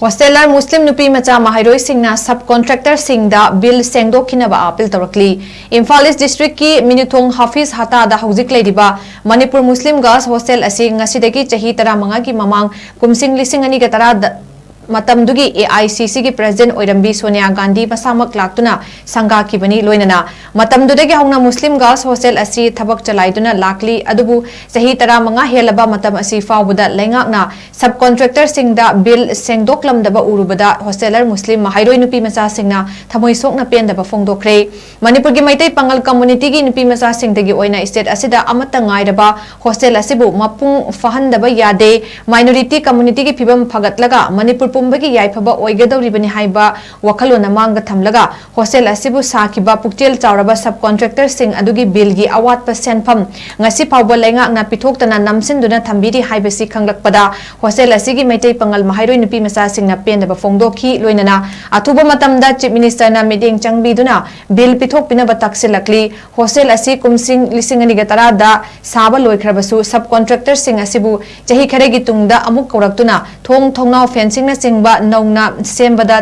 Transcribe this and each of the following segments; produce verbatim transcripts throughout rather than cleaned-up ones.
Hosteller ꯃꯨꯁꯂꯤꯝ ꯅꯨꯄꯤ ꯃꯆꯥ ꯃꯍꯩꯔꯣꯏꯁꯤꯡꯅ ꯁꯕ ꯀꯣꯟꯇ꯭ꯔꯦꯛꯇꯔꯁꯤꯡꯗ ꯕꯤꯜ ꯁꯦꯡꯗꯣꯛꯈꯤꯅꯕ ꯑꯥꯄꯤꯜ ꯇꯧꯔꯛꯂꯤ꯫ ꯏꯝꯐꯥꯜ ꯏꯁ ꯗꯤꯁꯇ꯭ꯔꯤꯛꯀꯤ ꯃꯤꯅꯨꯊꯣꯡ ꯍꯥꯐꯤꯖ ꯍꯇꯥꯗ ꯍꯧꯖꯤꯛ ꯂꯩꯔꯤꯕ ꯃꯅꯤꯄꯨꯔ ꯃꯨꯁꯂꯤꯝ ꯒꯔꯜꯁ ꯍꯣꯁꯇꯦꯜ ꯑꯁꯤ ꯉꯁꯤꯗꯒꯤ ꯆꯍꯤ ꯇꯔꯥꯃꯉꯥꯒꯤ ꯃꯃꯥꯡ ꯀꯨꯝꯁꯤꯡ ꯂꯤꯁꯤꯡ ꯑꯅꯤꯒ ꯇꯔꯥꯗ ꯃꯇꯝꯗꯨꯒꯤ ꯑꯦ ꯑꯥꯏ ꯁꯤ ꯁꯤꯒꯤ ꯄ꯭ꯔꯦꯁꯤꯗꯦꯟꯠ ꯑꯣꯏꯔꯝꯕꯤ ꯁꯣꯅꯤꯌꯥ ꯒꯥꯟꯙꯤ ꯃꯁꯥꯃꯛ ꯂꯥꯛꯇꯨꯅ ꯁꯪꯒꯥꯈꯤꯕꯅꯤ꯫ ꯂꯣꯏꯅꯅ ꯃꯇꯝꯗꯨꯗꯒꯤ ꯍꯧꯅ ꯃꯨꯁꯂꯤꯝ ꯒꯔꯜꯁ ꯍꯣꯁꯇꯦꯜ ꯑꯁꯤ ꯊꯕꯛ ꯆꯂꯥꯏꯗꯨꯅ ꯂꯥꯛꯂꯤ꯫ ꯑꯗꯨꯕꯨ ꯆꯍꯤ ꯇꯔꯥꯃꯉꯥ ꯍꯦꯜꯂꯕ ꯃꯇꯝ ꯑꯁꯤ ꯐꯥꯎꯕꯗ ꯂꯩꯉꯥꯛꯅ ꯁꯕ ꯀꯣꯟꯇ꯭ꯔꯦꯛꯇꯔꯁꯤꯡꯗ ꯕꯤꯜ ꯁꯦꯡꯗꯣꯛꯂꯝꯗꯕ ꯎꯔꯨꯕꯗ ꯍꯣꯁꯇꯦꯂꯔ ꯃꯨꯁꯂꯤꯝ ꯃꯍꯩꯔꯣꯏ ꯅꯨꯄꯤ ꯃꯆꯥꯁꯤꯡꯅ ꯊꯃꯣꯏ ꯁꯣꯛꯅ ꯄꯦꯟꯗꯕ ꯐꯣꯡꯗꯣꯛꯈ꯭ꯔꯦ꯫ ꯃꯅꯤꯄꯨꯔꯒꯤ ꯃꯩꯇꯩ ꯄꯥꯉꯜ ꯀꯝꯃꯨꯅꯤꯇꯤꯒꯤ ꯅꯨꯄꯤ ꯃꯆꯥꯁꯤꯡꯗꯒꯤ ꯑꯣꯏꯅ ꯁ꯭ꯇꯦꯠ ꯑꯁꯤꯗ ꯑꯃꯠꯇ ꯉꯥꯏꯔꯕ ꯍꯣꯁꯇꯦꯜ ꯑꯁꯤꯕꯨ ꯃꯄꯨꯡ ꯐꯥꯍꯟꯗꯕ ꯌꯥꯗꯦ꯫ ꯃꯥꯏꯅꯣꯔꯤꯇꯤ ꯀꯝꯃꯨꯅꯤꯇꯤꯒꯤ ꯐꯤꯕꯝ ꯐꯒꯠꯂꯒ ꯃꯅꯤꯄꯨꯔ ꯄꯨꯝꯕꯒꯤ ꯌꯥꯏꯐꯕ ꯑꯣꯏꯒꯗꯧꯔꯤꯕꯅꯤ ꯍꯥꯏꯕ ꯋꯥꯈꯜꯂꯣꯟ ꯃꯥꯡꯗ ꯊꯝꯂꯒ ꯍꯣꯁꯇꯦꯜ ꯑꯁꯤꯕꯨ ꯁꯥꯈꯤꯕ ꯄꯨꯛꯆꯦꯜ ꯆꯥꯎꯔꯕ ꯁꯕ ꯀꯣꯟꯇ꯭ꯔꯦꯛꯇꯔꯁꯤꯡ ꯑꯗꯨꯒꯤ ꯕꯤꯜꯒꯤ ꯑꯋꯥꯠꯄ ꯁꯦꯟꯐꯝ ꯉꯁꯤ ꯐꯥꯎꯕ ꯂꯩꯉꯥꯛꯅ ꯄꯤꯊꯣꯛꯇꯅ ꯅꯝꯁꯤꯟꯗꯨꯅ ꯊꯝꯕꯤꯔꯤ ꯍꯥꯏꯕꯁꯤ ꯈꯪꯂꯛꯄꯗ ꯍꯣꯁꯇꯦꯜ ꯑꯁꯤꯒꯤ ꯃꯩꯇꯩ ꯄꯥꯉꯜ ꯃꯍꯩꯔꯣꯏ ꯅꯨꯄꯤ ꯃꯆꯥꯁꯤꯡꯅ ꯄꯦꯟꯗꯕ ꯐꯣꯡꯗꯣꯛꯈꯤ꯫ ꯂꯣꯏꯅꯅ ꯑꯊꯨꯕ ꯃꯇꯝꯗ ꯆꯤꯐ ꯃꯤꯅꯤꯁꯇꯔꯅ ꯃꯤꯠꯌꯦꯡ ꯆꯪꯕꯤꯗꯨꯅ ꯕꯤꯜ ꯄꯤꯊꯣꯛꯄꯤꯅꯕ ꯇꯥꯛꯁꯤꯜꯂꯛꯂꯤ꯫ ꯍꯣꯁꯇꯦꯜ ꯑꯁꯤ ꯀꯨꯝꯁꯤꯡ ꯂꯤꯁꯤꯡ ꯑꯅꯤꯒ ꯇꯔꯥꯗ ꯁꯥꯕ ꯂꯣꯏꯈ꯭ꯔꯕꯁꯨ ꯁꯕ ꯀꯣꯟꯇ꯭ꯔꯦꯛꯇꯔꯁꯤꯡ ꯑꯁꯤꯕꯨ ꯆꯍꯤ ꯈꯔꯒꯤ ꯇꯨꯡꯗ ꯑꯃꯨꯛ ꯀꯧꯔꯛꯇꯨꯅ ꯊꯣꯡ ꯊꯣꯡꯅꯥꯎ ꯐꯦꯟꯁꯤꯡꯅꯆꯤꯡꯕ ꯅꯧꯅ ꯁꯦꯝꯕꯗ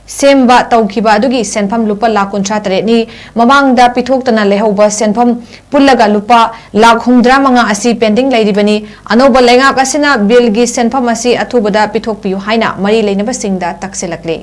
ꯁꯦꯝꯕ ꯇꯧꯈꯤꯕ ꯑꯗꯨꯒꯤ ꯁꯦꯟꯐꯝ ꯂꯨꯄꯥ ꯂꯥꯈ ꯀꯨꯟꯊ꯭ꯔꯥ ꯇꯔꯦꯠꯅꯤ꯫ ꯃꯃꯥꯡꯗ ꯄꯤꯊꯣꯛꯇꯅ ꯂꯩꯍꯧꯕ ꯁꯦꯟꯐꯝ ꯄꯨꯜꯂꯒ ꯂꯨꯄꯥ ꯂꯥꯈ ꯍꯨꯝꯐꯨꯇꯔꯥ ꯃꯉꯥ ꯑꯁꯤ ꯄꯦꯟꯗꯤꯡ ꯂꯩꯔꯤꯕꯅꯤ꯫ ꯑꯅꯧꯕ ꯂꯩꯉꯥꯛ ꯑꯁꯤꯅ ꯕꯤꯜꯒꯤ ꯁꯦꯟꯐꯝ ꯑꯁꯤ ꯑꯊꯨꯕꯗ ꯄꯤꯊꯣꯛꯄꯤꯌꯨ ꯍꯥꯏꯅ ꯃꯔꯤ ꯂꯩꯅꯕꯁꯤꯡꯗ ꯇꯛꯁꯤꯜꯂꯛꯂꯤ꯫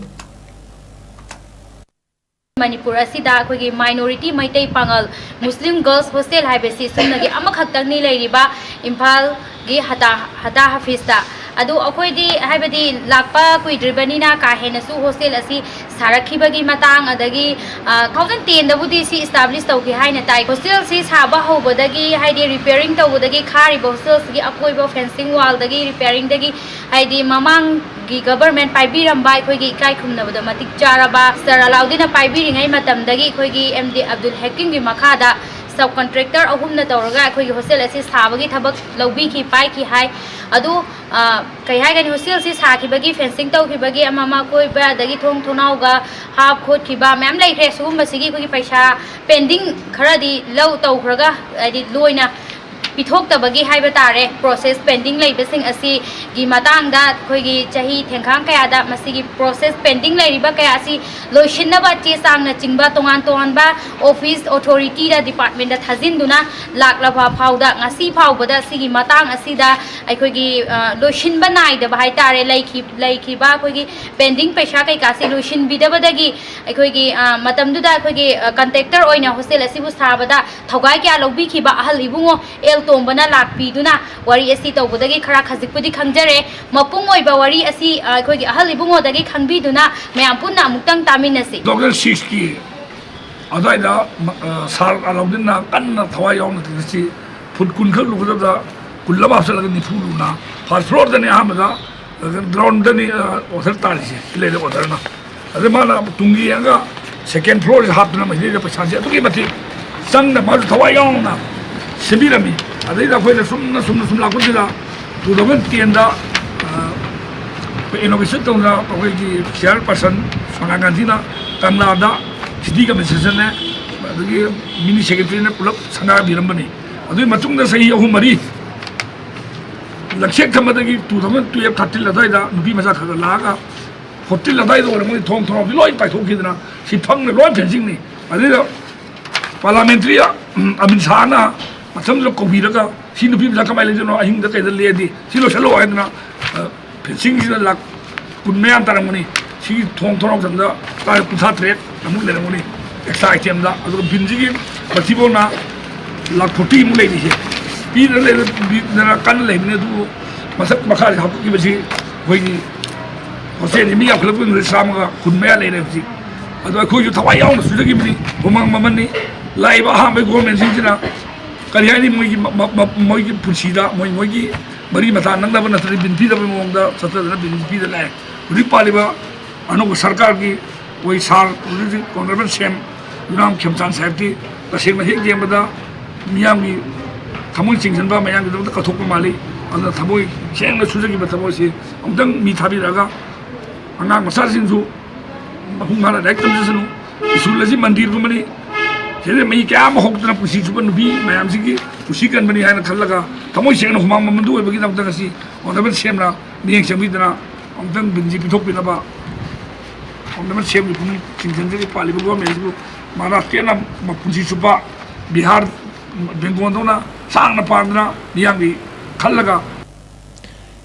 ꯃꯅꯤꯄꯨꯔ ꯑꯁꯤꯗ ꯑꯩꯈꯣꯏꯒꯤ ꯃꯥꯏꯅꯣꯔꯤꯇꯤ ꯃꯩꯇꯩ ꯄꯥꯉꯜ ꯃꯨꯁꯂꯤꯝ ꯒꯔꯜꯁ ꯍꯣꯁꯇꯦꯜ ꯍꯥꯏꯕꯁꯤ ꯁꯨꯞꯅꯒꯤ ꯑꯃꯈꯛꯇꯪꯅꯤ ꯂꯩꯔꯤꯕ ꯏꯝꯐꯥꯜꯒꯤ ꯍꯇꯥ ꯍꯇꯥ ꯍꯥꯐꯤꯖꯇ꯫ ꯑꯗꯨ ꯑꯩꯈꯣꯏꯗꯤ ꯍꯥꯏꯕꯗꯤ ꯂꯥꯛꯄ ꯀꯨꯏꯗ꯭ꯔꯤꯕꯅꯤꯅ ꯀꯥ ꯍꯦꯟꯅꯁꯨ ꯍꯣꯁꯇꯦꯜ ꯑꯁꯤ ꯁꯥꯔꯛꯈꯤꯕꯒꯤ ꯃꯇꯥꯡ ꯑꯗꯒꯤ ꯇꯨ ꯊꯥꯎꯖꯟ ꯇꯦꯟꯗꯕꯨꯗꯤ ꯁꯤ ꯏꯁꯇꯥꯕ꯭ꯂꯤꯁ ꯇꯧꯈꯤ ꯍꯥꯏꯅ ꯇꯥꯏ꯫ ꯍꯣꯁꯇꯦꯜꯁꯤ ꯁꯥꯕ ꯍꯧꯕꯗꯒꯤ ꯍꯥꯏꯗꯤ ꯔꯤꯄꯤꯌꯥꯔꯤꯡ ꯇꯧꯕꯗꯒꯤ ꯈꯥꯔꯤꯕ ꯍꯣꯁꯇꯦꯜꯁꯤꯒꯤ ꯑꯀꯣꯏꯕ ꯐꯦꯟꯁꯤꯡ ꯋꯥꯜꯗꯒꯤ ꯔꯤꯄꯤꯌꯥꯔꯤꯡꯗꯒꯤ ꯍꯥꯏꯗꯤ ꯃꯃꯥꯡꯒꯤ ꯒꯕꯔꯃꯦꯟ ꯄꯥꯏꯕꯤꯔꯝꯕ ꯑꯩꯈꯣꯏꯒꯤ ꯏꯀꯥꯏ ꯈꯨꯝꯅꯕꯗ ꯃꯇꯤꯛ ꯆꯥꯔꯕ ꯁꯥꯔ ꯑꯂꯥꯎꯗꯤꯟꯅ ꯄꯥꯏꯕꯤꯔꯤꯉꯩ ꯃꯇꯝꯗꯒꯤ ꯑꯩꯈꯣꯏꯒꯤ ꯑꯦꯝ ꯗꯤ ꯑꯕꯗꯨꯜ ꯍꯦꯀꯤꯝꯒꯤ ꯃꯈꯥꯗ ꯁꯕ ꯀꯟꯇ꯭ꯔꯦꯛꯇꯔ ꯑꯍꯨꯝꯅ ꯇꯧꯔꯒ ꯑꯩꯈꯣꯏꯒꯤ ꯍꯣꯁꯇꯦꯜ ꯑꯁꯤ ꯁꯥꯕꯒꯤ ꯊꯕꯛ ꯂꯧꯕꯤꯈꯤ, ꯄꯥꯏꯈꯤ ꯍꯥꯏ꯫ ꯑꯗꯨ, ꯑ, ꯀꯩ ꯍꯥꯏꯒꯅꯤ, ꯍꯣꯁꯇꯦꯜꯁꯤ ꯁꯥꯈꯤꯕꯒꯤ, ꯐꯦꯟꯁꯤꯡ ꯇꯧꯈꯤꯕꯒꯤ, ꯑꯃ ꯑꯃ ꯑꯀꯣꯏꯕ ꯑꯗꯒꯤ ꯊꯣꯡ ꯊꯣꯡꯅꯥꯎꯒ ꯍꯥꯞ ꯈꯣꯠꯈꯤꯕ ꯃꯌꯥꯝ ꯂꯩꯈ꯭ꯔꯦ꯫ ꯁꯤꯒꯨꯝꯕꯁꯤꯒꯤ ꯑꯩꯈꯣꯏꯒꯤ ꯄꯩꯁꯥ ꯄꯦꯟꯗꯤꯡ ꯈꯔꯗꯤ ꯂꯧ ꯇꯧꯈ꯭ꯔꯒ ꯍꯥꯏꯗꯤ ꯂꯣꯏꯅ ꯄꯤꯊꯣꯛꯇꯕꯒꯤ ꯍꯥꯏꯕ ꯇꯥꯔꯦ, ꯄ꯭ꯔꯣꯁꯦꯁ ꯄꯦꯟꯗꯤꯡ ꯂꯩꯕꯁꯤꯡ ꯑꯁꯤꯒꯤ ꯃꯇꯥꯡꯗ ꯑꯩꯈꯣꯏꯒꯤ ꯆꯍꯤ ꯊꯦꯡꯈꯥꯡ ꯀꯌꯥꯗ ꯃꯁꯤꯒꯤ ꯄ꯭ꯔꯣꯁꯦꯁ ꯄꯦꯟꯗꯤꯡ ꯂꯩꯔꯤꯕ ꯀꯌꯥ ꯑꯁꯤ ꯂꯣꯏꯁꯤꯟꯅꯕ ꯆꯦ ꯆꯥꯡꯅꯆꯤꯡꯕ ꯇꯣꯉꯥꯟ ꯇꯣꯉꯥꯟꯕ ꯑꯣꯐꯤꯁ ꯑꯣꯊꯣꯔꯤꯇꯤꯗ, ꯗꯤꯄꯥꯔꯠꯃꯦꯟꯗ ꯊꯥꯖꯤꯟꯗꯨꯅ ꯂꯥꯛꯂꯕ ꯐꯥꯎꯗ ꯉꯁꯤ ꯐꯥꯎꯕꯗ ꯁꯤꯒꯤ ꯃꯇꯥꯡ ꯑꯁꯤꯗ ꯑꯩꯈꯣꯏꯒꯤ, ꯑ, ꯂꯣꯏꯁꯤꯟꯕ ꯅꯥꯏꯗꯕ ꯍꯥꯏ ꯇꯥꯔꯦ, ꯂꯩꯈꯤ-, ꯂꯩꯈꯤꯕ ꯑꯩꯈꯣꯏꯒꯤ ꯄꯦꯟꯗꯤꯡ ꯄꯩꯁꯥ ꯀꯩꯀꯥꯁꯤ ꯂꯣꯏꯁꯤꯟꯕꯤꯗꯕꯗꯒꯤ ꯑꯩꯈꯣꯏꯒꯤ, ꯑ, ꯃꯇꯝꯗꯨꯗ ꯑꯩꯈꯣꯏꯒꯤ, ꯑ, ꯀꯟꯇ꯭ꯔꯦꯛꯇꯔ ꯑꯣꯏꯅ ꯍꯣꯁꯇꯦꯜ ꯑꯁꯤꯕꯨ ꯁꯥꯕꯗ ꯊꯧꯒꯥꯏ ꯀꯌꯥ ꯂꯧꯕꯤꯈꯤꯕ ꯑꯍꯜ ꯏꯕꯨꯡꯉꯣ ꯑꯦꯜ ꯇꯣꯝꯕꯅ ꯂꯥꯛꯄꯤꯗꯨꯅ ꯋꯥꯔꯤ ꯑꯁꯤ ꯇꯧꯕꯗꯒꯤ ꯈꯔ ꯈꯖꯤꯛꯄꯨꯗꯤ ꯈꯪꯖꯔꯦ꯫ ꯃꯄꯨꯡ ꯑꯣꯏꯕ ꯋꯥꯔꯤ ꯑꯁꯤ, ꯑ, ꯑꯩꯈꯣꯏꯒꯤ ꯑꯍꯜ ꯏꯕꯨꯡꯉꯣꯗꯒꯤ ꯈꯪꯕꯤꯗꯨꯅ ꯃꯌꯥꯝ ꯄꯨꯟꯅ ꯑꯃꯨꯛꯇꯪ ꯇꯥꯃꯤꯟꯅꯁꯤ꯫ ꯇꯨ ꯊꯥꯎꯖꯟ ꯁꯤꯛꯁꯀꯤ ꯑꯗꯨꯋꯥꯏꯗ, ꯑ, ꯁꯥꯔ ꯑꯂꯥꯎꯗꯤꯟꯅ ꯀꯟꯅ ꯊꯋꯥꯏ ꯌꯥꯎꯅ ꯇꯤꯀꯦꯠꯁꯤ ꯐꯨꯠ ꯀꯨꯟ ꯈꯛ ꯂꯨꯒꯗꯕꯗ ꯀꯨꯟ ꯑꯃ ꯍꯥꯞꯆꯤꯜꯂꯒ ꯅꯤꯐꯨ ꯂꯨꯅ ꯐꯥꯔꯁ ꯐ꯭ꯂꯣꯔꯗꯅꯤ ꯑꯍꯥꯟꯕꯗ, ꯑꯗꯨꯒ ꯒ꯭ꯔꯥꯎꯟꯗꯅꯤ, ꯑ, ꯑꯣꯔꯗꯔ ꯇꯥꯔꯤꯁꯦ, ꯁꯤ ꯂꯩꯔꯦ ꯑꯣꯔꯗꯔꯅ꯫ ꯑꯗꯩ ꯃꯥꯅ ꯇꯨꯡꯒꯤ ꯌꯦꯡꯉꯒ ꯁꯦꯀꯦꯟ ꯐ꯭ꯂꯣꯔꯁꯤ ꯍꯥꯞꯇꯅ ꯃꯁꯤꯗꯩꯗ ꯄꯩꯁꯥꯁꯦ ꯑꯗꯨꯛꯀꯤ ꯃꯇꯤꯛ ꯆꯪꯅ ꯃꯥꯁꯨ ꯊꯋꯥꯏ ꯌꯥꯎꯅ ꯁꯦꯝꯕꯤꯔꯝꯃꯤ꯫ ꯑꯗꯩꯗ ꯑꯩꯈꯣꯏꯅ ꯁꯨꯝꯅ ꯁꯨꯝꯅ ꯁꯨꯝ ꯂꯥꯛꯄꯁꯤꯗ ꯇꯨ ꯊꯥꯎꯖꯟ ꯇꯦꯟꯗ, ꯑ, ꯑꯩꯈꯣꯏ ꯏꯅꯣꯒ꯭ꯔꯦꯁꯟ ꯇꯧꯗꯅ ꯑꯩꯈꯣꯏꯒꯤ ꯆꯤꯌꯔ ꯄꯔꯁꯟ ꯁꯣꯅꯤꯌꯥ ꯒꯥꯟꯙꯤꯅ ꯀꯪꯂꯥꯗ ꯁꯤꯇꯤ ꯑꯦꯗꯃꯤꯅꯤꯁꯇ꯭ꯔꯦꯁꯟꯅꯦ, ꯑꯗꯒꯤ ꯃꯤꯅꯤ ꯁꯦꯀ꯭ꯔꯦꯇꯔꯤꯅ ꯄꯨꯂꯞ ꯁꯪꯒꯥꯕꯤꯔꯝꯕꯅꯤ꯫ ꯑꯗꯨꯒꯤ ꯃꯇꯨꯡꯗ ꯆꯍꯤ ꯑꯍꯨꯝ ꯃꯔꯤ ꯂꯪꯁꯦꯛ ꯊꯝꯕꯗꯒꯤ ꯇꯨ ꯊꯥꯎꯖꯟ ꯇꯨꯌꯦꯜꯞ ꯊꯥꯔꯇꯤꯟ ꯑꯗꯨꯋꯥꯏꯗ ꯅꯨꯄꯤ ꯃꯆꯥ ꯈꯔ ꯈꯔ ꯂꯥꯛꯑꯒ ꯐꯣꯔꯇꯤꯟ ꯑꯗꯨꯋꯥꯏꯗ ꯑꯣꯏꯔꯝꯒꯅꯤ, ꯊꯣꯡ ꯊꯣꯡꯅꯥꯎꯁꯤ ꯂꯣꯏ ꯄꯥꯏꯊꯣꯛꯈꯤꯗꯅ ꯁꯤ ꯐꯪꯅ ꯂꯣꯏ ꯐꯦꯟꯁꯤꯡꯅꯤ꯫ ꯑꯗꯨꯗ ꯄꯥꯔꯂꯥꯃꯦꯟꯇꯔꯤ, ꯎꯝ, ꯑꯃꯤꯠ ꯁꯥꯍꯅ ꯃꯇꯝꯗꯨꯗ ꯀꯧꯕꯤꯔꯒ ꯁꯤ ꯅꯨꯄꯤ ꯃꯆꯥ ꯀꯃꯥꯏꯅ ꯂꯩꯗꯣꯏꯅꯣ, ꯑꯍꯤꯡꯗ ꯀꯩꯗ ꯂꯦꯛꯑꯗꯤ ꯁꯤ ꯂꯣꯏꯁꯤꯜꯂꯣ ꯍꯥꯏꯗꯅ, ꯑ, ꯐꯦꯟꯁꯤꯡꯁꯤꯗ ꯂꯥꯛ ꯀꯨꯟ ꯃꯌꯥ ꯇꯥꯔꯝꯒꯅꯤ꯫ ꯁꯤꯒꯤ ꯊꯣꯡ ꯊꯣꯡꯅꯥꯎ ꯆꯟꯕꯗ ꯂꯨꯄꯥ ꯀꯨꯟꯊ꯭ꯔꯥ ꯇꯔꯦꯠ ꯑꯃꯨꯛ ꯂꯩꯔꯝꯒꯅꯤ ꯑꯦꯛꯁꯇ꯭ꯔꯥ ꯑꯥꯏꯇꯦꯝꯗ꯫ ꯑꯗꯨꯒ ꯕꯤꯟꯁꯤꯒꯤ ꯃꯊꯤꯕꯣꯡꯅ ꯂꯥꯛ ꯐꯣꯔꯇꯤ ꯑꯃꯨꯛ ꯂꯩꯔꯤꯁꯦ꯫ ꯄꯤꯗꯅ ꯂꯩꯕ, ꯄꯤꯗꯅ ꯀꯟꯅ ꯂꯩꯕꯅꯤ, ꯑꯗꯨꯕꯨ ꯃꯊꯛ ꯃꯈꯥꯁꯦ ꯍꯥꯞꯀꯠꯈꯤꯕꯁꯤ ꯑꯩꯈꯣꯏꯒꯤ ꯍꯣꯁꯇꯦꯜꯁꯤ ꯃꯤ ꯌꯥꯝꯈꯠꯂꯛꯄꯒꯤ ꯃꯇꯨꯡ ꯏꯟꯅ ꯆꯥꯝꯃꯒ ꯀꯨꯟ ꯃꯌꯥ ꯂꯩꯔꯦ ꯍꯧꯖꯤꯛ꯫ ꯑꯗꯣ ꯑꯩꯈꯣꯏꯁꯨ ꯊꯋꯥꯏ ꯌꯥꯎꯅ ꯁꯨꯖꯈꯤꯕꯅꯤ, ꯍꯨꯃꯥꯡ ꯃꯃꯜꯅꯤ꯫ ꯂꯥꯛꯏꯕ ꯑꯍꯥꯟꯕꯒꯤ ꯒꯣꯔꯃꯦꯟꯁꯤꯡꯁꯤꯅ ꯀꯔꯤ ꯍꯥꯏꯅꯤ, ꯃꯣꯏꯒꯤ ꯃ-, ꯃ-, ꯃꯣꯏꯒꯤ ꯄꯨꯟꯁꯤꯗ ꯃꯣꯏ, ꯃꯣꯏꯒꯤ ꯃꯔꯤ ꯃꯇꯥ ꯅꯛꯅꯕ ꯅꯠꯇ꯭ꯔꯗꯤ ꯕꯤꯟ ꯄꯤꯗꯕꯒꯤ ꯃꯑꯣꯡꯗ ꯆꯠꯊꯗꯅ ꯕꯤꯟ ꯄꯤꯗ ꯂꯥꯛꯑꯦ꯫ ꯍꯧꯖꯤꯛ ꯄꯥꯜꯂꯤꯕ ꯑꯅꯧꯕ ꯁꯔꯀꯥꯔꯒꯤ ꯑꯩꯈꯣꯏ ꯁꯥꯔ ꯍꯧꯖꯤꯛ ꯍꯧꯖꯤꯛ ꯑꯣꯅꯔꯦꯕꯜ ꯁꯤ ꯑꯦꯝ ꯌꯨꯅꯥꯝ ꯈꯦꯝꯆꯥꯟ ꯁꯥꯍꯦꯕꯇꯤ ꯇꯁꯦꯡꯅ ꯍꯦꯛ ꯌꯦꯡꯕꯗ ꯃꯤꯌꯥꯝꯒꯤ ꯊꯃꯣꯏ ꯆꯤꯡꯁꯤꯟꯕ, ꯃꯌꯥꯝꯒꯤꯗꯃꯛꯇ ꯀꯠꯊꯣꯛꯄ ꯃꯥꯜꯂꯤ꯫ ꯑꯗꯨꯅ ꯊꯃꯣꯏ ꯁꯦꯡꯅ ꯁꯨꯖꯈꯤꯕ ꯊꯕꯛ ꯑꯁꯤ ꯑꯃꯨꯛꯇꯪ ꯃꯤ ꯊꯥꯕꯤꯔꯛꯑꯒ ꯑꯉꯥꯡ ꯃꯆꯥꯁꯤꯡꯁꯨ ꯃꯄꯨꯡ ꯐꯥꯅ ꯂꯥꯏꯔꯤꯛ ꯇꯝꯖꯁꯅꯨ꯫ ꯁ꯭ꯀꯨꯜ ꯑꯁꯤ ꯃꯟꯗꯤꯔꯒꯨꯝꯕꯅꯤ꯫ ꯁꯤꯗ ꯃꯤ ꯀꯌꯥ ꯑꯃ ꯍꯧꯗꯅ ꯄꯨꯟꯁꯤ ꯆꯨꯞꯄ ꯅꯨꯄꯤ ꯃꯌꯥꯝꯁꯤꯒꯤ ꯄꯨꯟꯁꯤ ꯀꯟꯕꯅꯤ ꯍꯥꯏꯅ ꯈꯜꯂꯒ ꯊꯃꯣꯏ ꯁꯦꯡꯅ ꯍꯨꯃꯥꯡ ꯃꯃꯟꯗꯨ ꯑꯣꯏꯕꯒꯤꯗꯃꯛꯇ ꯉꯁꯤ ꯑꯣꯅꯔꯦꯕꯜ ꯁꯤ ꯑꯦꯝꯅ ꯃꯤꯠꯌꯦꯡ ꯆꯪꯕꯤꯗꯨꯅ ꯑꯃꯨꯛꯇꯪ ꯕꯤꯟꯁꯤ ꯄꯤꯊꯣꯛꯄꯤꯅꯕ ꯑꯣꯅꯔꯦꯕꯜ ꯁꯤ ꯑꯦꯝꯒꯤ ꯄꯨꯛꯅꯤꯡ ꯆꯤꯡꯁꯤꯟꯖꯔꯤ꯫ ꯄꯥꯜꯂꯤꯕ ꯒꯣꯔꯃꯦꯟꯁꯤꯕꯨ ꯃꯍꯥꯔꯥꯁꯇ꯭ꯔꯅ ꯃꯄꯨꯟꯁꯤ ꯆꯨꯞꯄ ꯕꯤꯍꯥꯔ, ꯕꯦꯡꯒꯣꯜꯗꯧꯅ ꯁꯥꯡꯅ ꯄꯥꯟꯗꯅ ꯃꯤꯌꯥꯝꯒꯤ ꯈꯜꯂꯒ